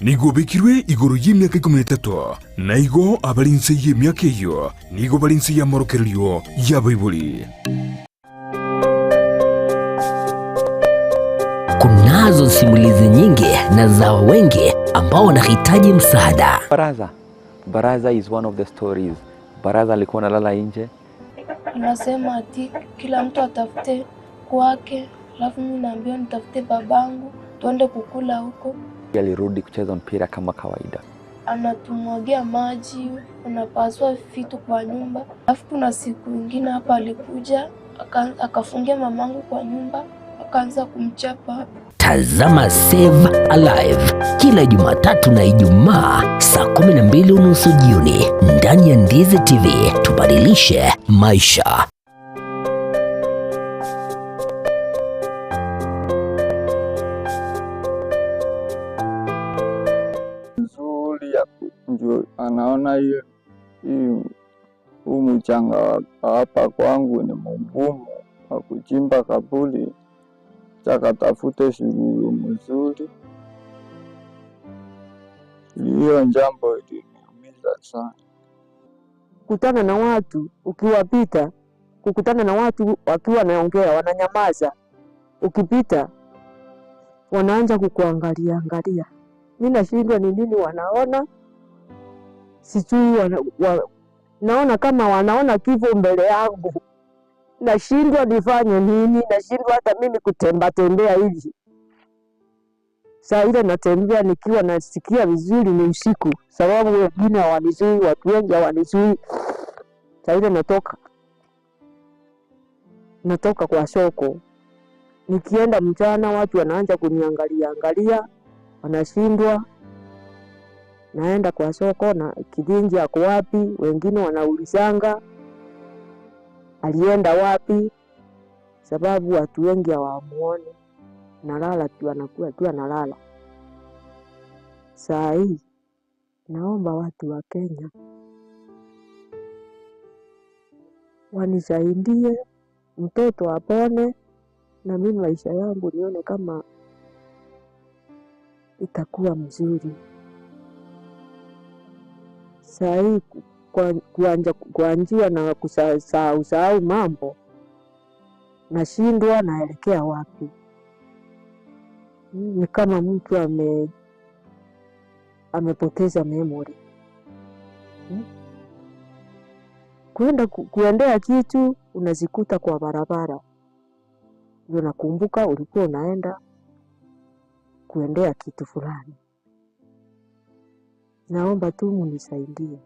Nigo bekirwe igoro y'emyaka 13 na igo abarinse y'emyaka eyo nigo barinse y'amorokererio y'abaibori. Kunazo simulizi nyingi na za wengi ambao wanahitaji msaada. Baraza. Baraza is one of the stories. Baraza alikuwa analala nje. Anasema ati kila mtu atafute kwake, alafu mimi naambiwa nitafute babangu tuende kukula huko. Alirudi kucheza mpira kama kawaida. Anatumwagia maji, anapasua vitu kwa nyumba. Alafu kuna siku nyingine hapa alikuja akafungia mamangu kwa nyumba, akaanza kumchapa. Tazama Save Alive kila Jumatatu na Ijumaa saa 12:30 jioni ndani ya Ndizi TV. Tubadilishe maisha. Nzuri ya anaona hiyo huu mchanga hapa kwangu ni mgumu wa kuchimba kaburi, chakatafute suluhu mzuri. Hiyo jambo iliniumiza sana. Kutana na watu ukiwapita, kukutana na watu wakiwa wanaongea wananyamaza, ukipita wanaanza kukuangalia angalia. Mimi nashindwa ni nini wanaona, sijui naona kama wanaona kifo mbele yangu. Nashindwa nifanye nini, nashindwa hata mimi kutembea tembea hivi. Saa ile natembea nikiwa nasikia vizuri ni usiku, sababu wengine hawanizui, watu wengi hawanizui. Saa ile natoka kwa soko, nikienda mchana watu wanaanza kuniangalia angalia, wanashindwa. Naenda kwa soko na Kithinji ako wapi, wengine wanaulizanga alienda wapi, sababu watu wengi hawamuoni. Nalala tu, anakuwa tu analala. Saa hii naomba watu wa Kenya wanisaidie mtoto apone, na mimi maisha yangu nione kama itakuwa mzuri. Saa hii kuanjia na kusahau mambo, nashindwa naelekea wapi. Ni kama mtu amepoteza memory. Kuenda kuendea kitu unazikuta kwa barabara, ndio nakumbuka ulikuwa unaenda kuendea kitu fulani. Naomba tu munisaidie.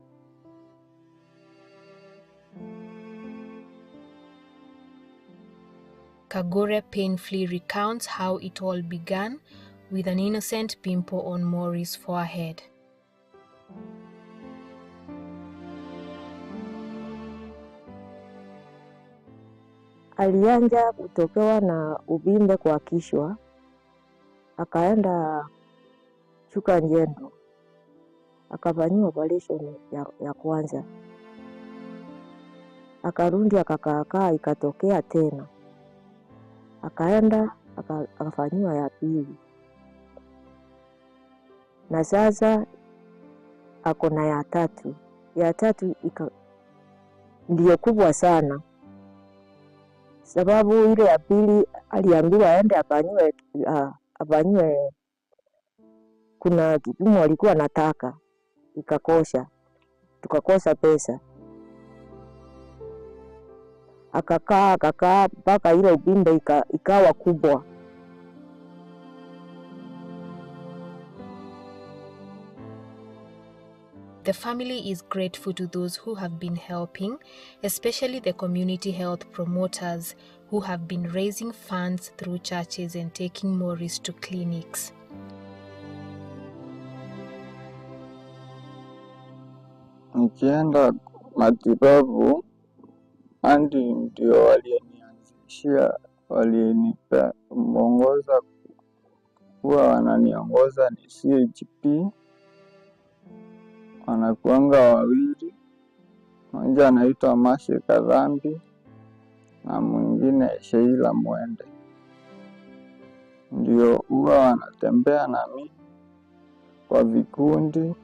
Kagure painfully recounts how it all began with an innocent pimple on Maurice's forehead. Alianza kutokewa na uvimbe kwa kichwa, akaenda Chuka Njendo, akafanyiwa operation ya kwanza, akarudi akakaakaa, ikatokea tena, akaenda akafanyiwa ya pili, na sasa ako na ya tatu. Ya tatu ndiyo kubwa sana, sababu ile ya pili aliambiwa aende afanyiwe, kuna kipimo alikuwa anataka, ikakosha, tukakosa pesa. Akakaa akakaa mpaka ile uvimbe ikawa kubwa. The family is grateful to those who have been helping, especially the community health promoters who have been raising funds through churches and taking Maurice to clinics. Nikienda matibabu, Andi ndio walinianzishia, walinipa mwongoza kuwa wananiongoza ni CHP, wanakuanga wawili, mmoja anaitwa Mashe Kadhambi na mwingine Sheila Mwende, ndio huwa wanatembea na mimi Kwa vikundi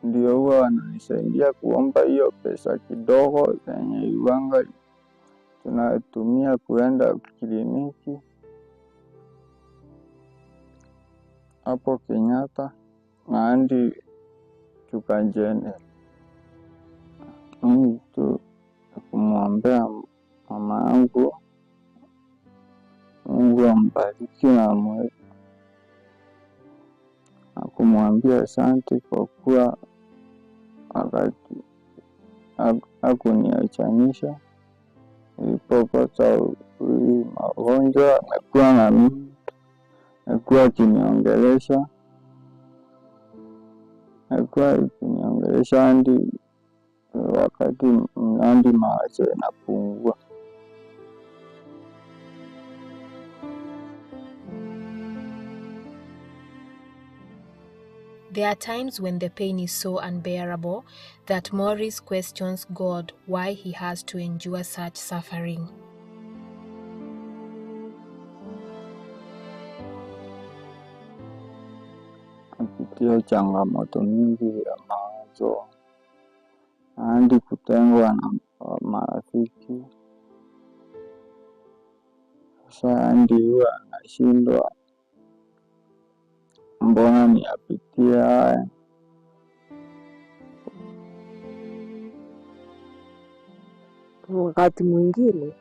ndio huwa wananisaidia kuomba hiyo pesa kidogo zenye iwanga tunatumia kuenda kliniki hapo Kenyatta na hadi Chuka General. Mimi tu kumwombea mama yangu, Mungu ambariki na kumwambia asante kwa kuwa hakuniachanisha nilipopata hii magonjwa. Amekuwa na mimi, amekuwa akiniongelesha, hadi wakati hadi mawazo yanapungua. There are times when the pain is so unbearable that Maurice questions God why he has to endure such suffering. Napitia changamoto mingi ya mawazo, hadi kutengwa na marafiki. Sasa hadi huwa nashindwa, mbona niyapitie haya? Wakati mwingine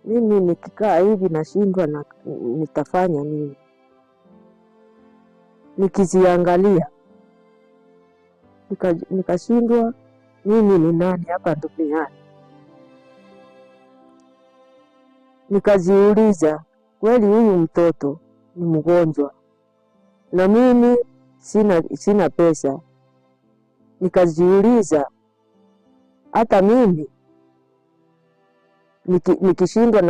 mimi nikikaa hivi nashindwa na nitafanya nini. Nikiziangalia nikashindwa mimi ni nani hapa duniani. Nikajiuliza, kweli huyu mtoto ni mgonjwa na mimi sina pesa. Nikajiuliza, hata mimi nikishindwa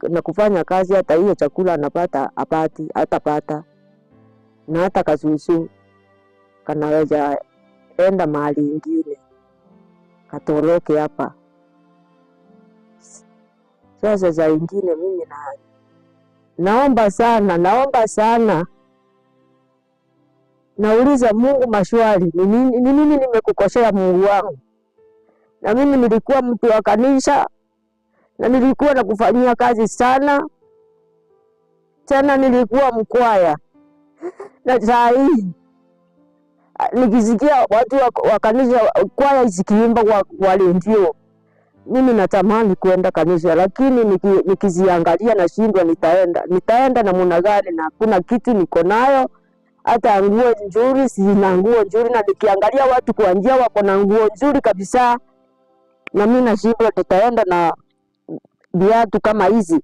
na kufanya kazi, hata hiyo chakula anapata apati hatapata, na hata kasusu kanaweza enda mahali ingine katoroke hapa. Sasa za ingine mimi naomba sana, naomba sana, nauliza Mungu maswali, ni nini nimekukosea Mungu wangu? Na mimi nilikuwa mtu wa kanisa na nilikuwa nakufanyia kazi sana tena, nilikuwa mkwaya, na saa hii nikisikia watu wa kanisa kwaya zikiimba kwa redio, mimi natamani kuenda kanisa, lakini nikiziangalia nashindwa nitaenda namna gani? Na hakuna kitu niko nayo, hata nguo nzuri sina nguo nzuri, na nikiangalia watu kwa njia wako na nguo nzuri kabisa, na mimi nashindwa nitaenda na viatu kama hizi.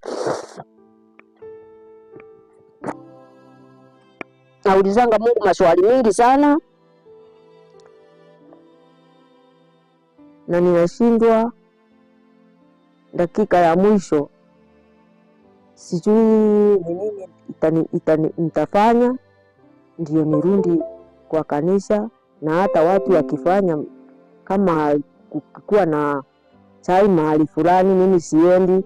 Naulizanga Mungu maswali mingi sana na ninashindwa. Dakika ya mwisho sijui ni nini nitafanya ndio nirudi kwa kanisa. Na hata watu wakifanya kama kuwa na chai mahali fulani, mimi siendi.